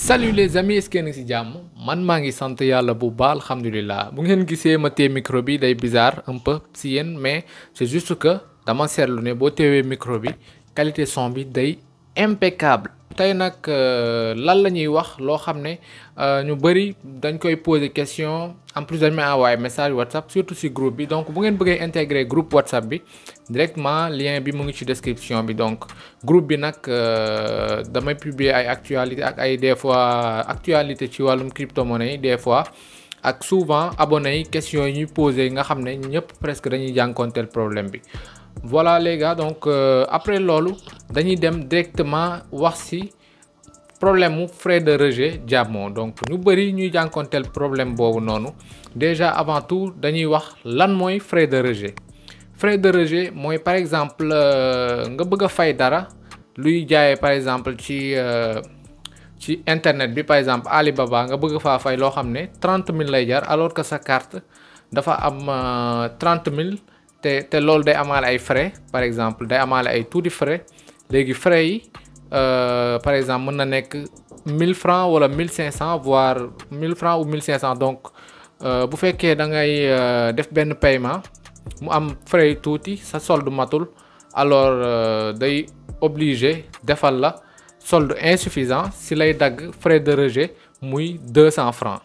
Salut les amis, est-ce que yéen a ngi si jàmm man maa ngi sant yàlla bu baax alhamdulilah bu ngeen gisee ma téye micro bi day bizarre un peu si yéen mais c'est juste que dama seetlu ne boo teewee micro bi qualité son bi day impeccable. tey nag lan la ñuy wax loo xam ne ñu bëri dañ koy poser question en plus dañ may envoyer message WhatsApp surtout si groupe bi donc bu ngeen bëggee intégrer groupe WhatsApp bi directement lien bi mu ngi ci description bi donc groupe bi nag damay publier ay actualité ak ay des fois actualité ci wàllum crypto-monnaie des fois ak souvent abonnés yi questions yi ñuy poser nga xam ne ñëpp presque dañuy jànkonteel problème bi. Voilà les gars donc après loolu dañuy dem directement wax ci problème mu frais de rejet Diamond donc ñu bëri ñuy jànkonteel problème boobu noonu déjà avant tout dañuy wax lan mooy frais de rejet. Frais de rejet mooy par exemple nga bëgg a fay dara luy jaayee par exemple ci internet bi par exemple Alibaba nga bëgg faa fay loo xam ne 30 000 lay jar alors que sa carte dafa am 30 000. te loolu day amaale ay frais par exemple day amaale ay tuuti frais léegi frais yi par exemple mën na nekk 1000 francs wala 1500 voire 1000 francs ou 1500 donc bu fekkee da ngay def benn paiement mu am frais yi tuuti sa solde matul alors day obligé defal la solde insuffisant si lay dagg frais de rejet muy 200 francs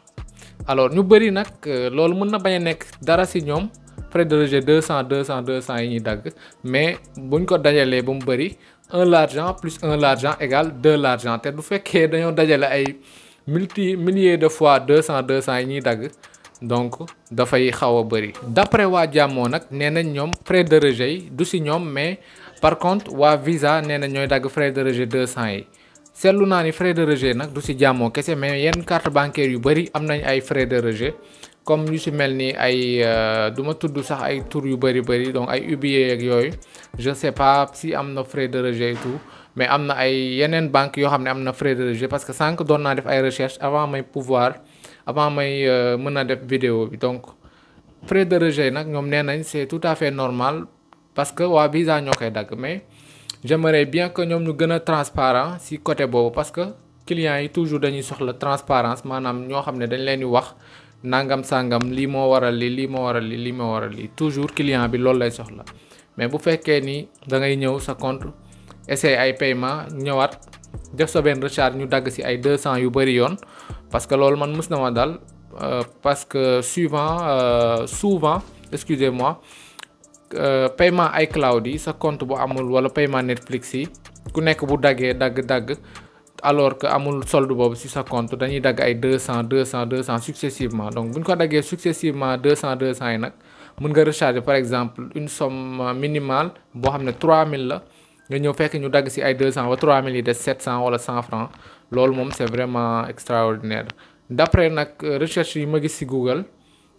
alors ñu bëri nag loolu mën na bañ a nekk dara si ñoom. Frais de rejet 200 yi ñuy dagg mais buñ ko dajalee ba mu bëri 1 l'argent plus 1 l'argent égale 2 l'argent te du fekkee dañoo dajale ay milliers de fois 200 yi ñuy dagg donc dafay xaw a bëri. d'après waa Diamond nag nee nañ ñoom frais de rejet yi du si ñoom mais par contre waa Visa nee nañ ñooy dagg frais de rejet 200 yi seetlu naa ni frais de rejet nag du si Diamond kese mais yenn carte bancaire yu bëri am nañ ay frais de rejet. comme yu si mel ni ay du ma tudd sax ay tour yu bëri donc ay UBA ak yooyu je sais pas si am na frais de rejet et tout mais am na ay yeneen banque yoo xam ne am na frais de rejet parce que sànq doon naa def ay recherche avant may mën a def vidéo bi donc frais de rejet nag ñoom nee nañ c'est tout à fait normal parce que waa Visa ñoo koy dagg mais j'aimerais bien que ñoom ñu gën a transparent si côté boobu parce que clients yi toujours dañuy soxla transparence maanaam ñoo xam ne dañ leen di wax nangam sangam lii moo waral lii moo waral lii toujours client bi loolu lay soxla mais bu fekkee ni da ngay ñëw sa compte essayer ay paiement ñëwaat def sa benn recharge ñu dagg ci ay 200 yu bari yoon parce que loolu man mës na ma dal parce que souvent excusez-moi paiement iCloud yi sa compte bu amul wala paiement Netflix yi ku nekk bu daggee dagg alors que amul solde boobu ci sa compte dañuy dagg ay 200 successivement donc bu ñu ko daggee successivement 200 yi nag mën nga recharger par exemple une somme minimale boo xam ne 3000 la nga ñëw fekk ñu dagg ci ay 200 ba 3000 yi des 700 wala 100 francs loolu moom c'est vraiment extraordinaire. d'après nag recherche yi ma gis ci Google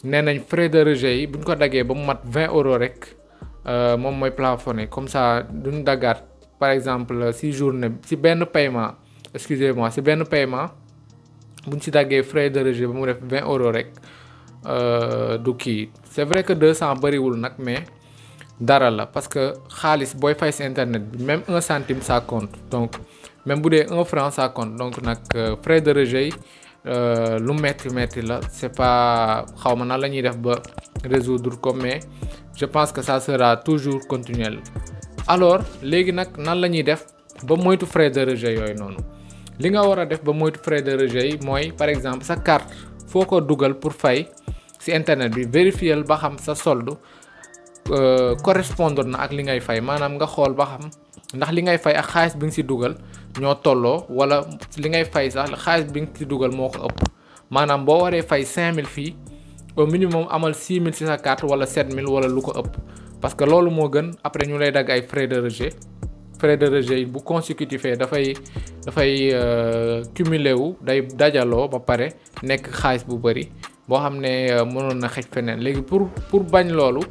nee nañ frais de rejet yi bu ñu ko daggee ba mu mat 20 € rek moom mooy plafonné comme ça duñ daggaat par exemple ci journée ci benn paiement. excusez-moi si benn paiement buñ ci daggee frais de rejet ba mu def 20 € rek du kii c'est vrai que 200 bariwul nag mais dara la parce que xaalis booy fay si internet bi même 1 centime ça compte donc même bu dee 1 franc ça compte donc nag frais de rejet yi lu metti la c'est pas xaw ma nan la ñuy def ba résoudre ko mais je pense que ça sera toujours continuel alors léegi nag nan la ñuy def ba moytu frais de rejet yooyu noonu. li nga war a def ba moytu frais de rejet yi mooy par exemple sa carte foo ko dugal pour fay ci internet bi vérifier ba xam sa solde correspondre na ak li ngay fay maanaam nga xool ba xam ndax li ngay fay ak xaalis bi nga ci dugal ñoo tolloo wala li ngay fay sax xaalis bi nga ci dugal moo ko ëpp maanaam boo waree fay 5000 fii au minimum amal 6000 ci sa carte wala 7000 wala lu ko ëpp parce que loolu moo gën après ñu lay dagg ay frais de rejet. frais de rejet yi bu consécutif dafay cumulé wu day dajaloo ba pare nekk xaalis bu bari boo xam ne mënoon na xëj feneen léegi pour bañ loolu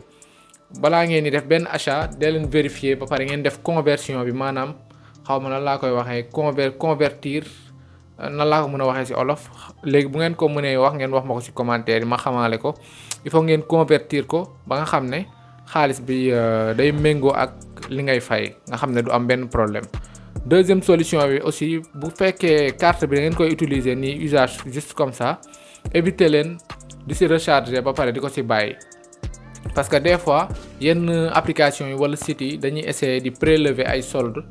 balaa ngeen di def benn achat dee leen vérifier ba pare ngeen def conversion bi maanaam xaw ma nan laa koy waxee convertir nan laa ko mën a waxee ci olof léegi bu ngeen ko mënee wax ngeen wax ma ko ci commentaire yi ma xamaale ko il faut ngeen convertir ko ba nga xam ne xaalis bi day méngoo ak li ngay fay nga xam ne du am benn problème deuxième solution bi aussi bu fekkee carte bi da ngeen koy utiliser ni usage juste comme ça éviter leen di si recharger ba pare di ko si bàyyi parce que des fois yenn application yi wala sites yi dañuy essayer di prélever ay soldes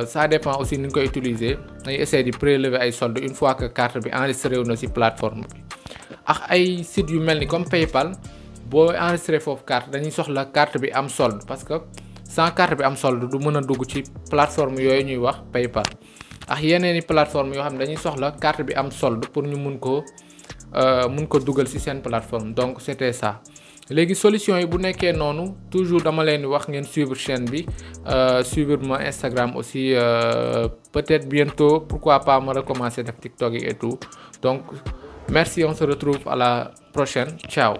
ça dépend aussi ni ñu koy utiliser dañuy essayer di prélever ay soldes une fois que carte bi enregistré wu na si plateforme bi ak ay sites yu mel ni comme PayPal boo enregistré foofu carte dañuy soxla carte bi am solde parce que sans carte bi am solde du mën a dugg ci plateforme yooyu ñuy wax PayPal ak yeneeni plateforme yoo xam ne dañuy soxla carte bi am solde pour ñu mun ko dugal ci seen plateforme donc c'était ça. léegi solution yi bu nekkee noonu toujours dama leen di wax ngeen suivre chaîne bi suivre ma Instagram aussi peut-être bientôt pourquoi pas ma recommencer def TikTok yi et tout donc merci, on se retrouve à la prochaine, ciao.